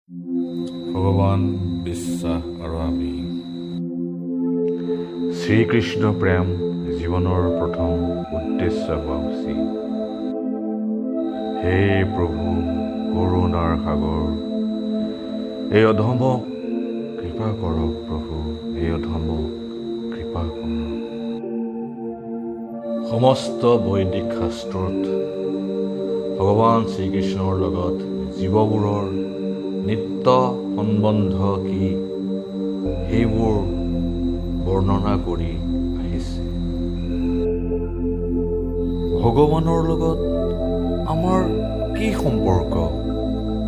ভগৱান, বিশ্বাস আৰু আমি। শ্ৰীকৃষ্ণ প্ৰেম জীৱনৰ প্ৰথম উদ্দেশ্য হোৱা উচিত। হে প্ৰভু, কৰুণাৰ সাগৰ, এই অধমক কৃপা কৰক প্ৰভু, এই অধমক কৃপা কৰক। সমস্ত বৈদিক শাস্ত্ৰত ভগৱান শ্ৰীকৃষ্ণৰ লগত জীৱবোৰৰ নিত্য সম্বন্ধ কি, সেইবোৰ বৰ্ণনা কৰি আহিছে। ভগৱানৰ লগত আমাৰ কি সম্পৰ্ক,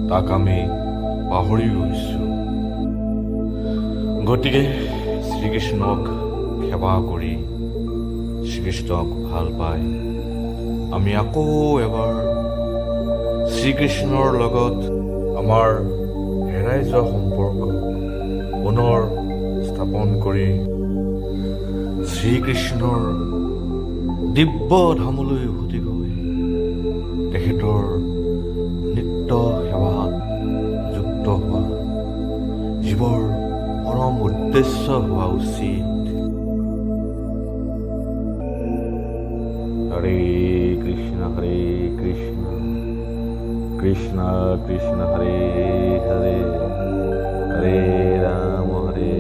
তাক আমি পাহৰি গৈছোঁ। গতিকে শ্ৰীকৃষ্ণক সেৱা কৰি, শ্ৰীকৃষ্ণক ভাল পাই আমি আকৌ এবাৰ শ্ৰীকৃষ্ণৰ লগত আমাৰ হেৰাই যোৱা সম্পৰ্ক পুনৰ স্থাপন কৰি শ্ৰীকৃষ্ণৰ দিব্য ধামলৈ উভতি গৈ তেখেতৰ নিত্য সেৱাত যুক্ত হোৱা জীৱৰ পৰম উদ্দেশ্য হোৱা উচিত। হৰে কৃষ্ণ হৰে কৃষ্ণ, কৃষ্ণ কৃষ্ণ হৰে হৰে, হৰে ৰাম হৰে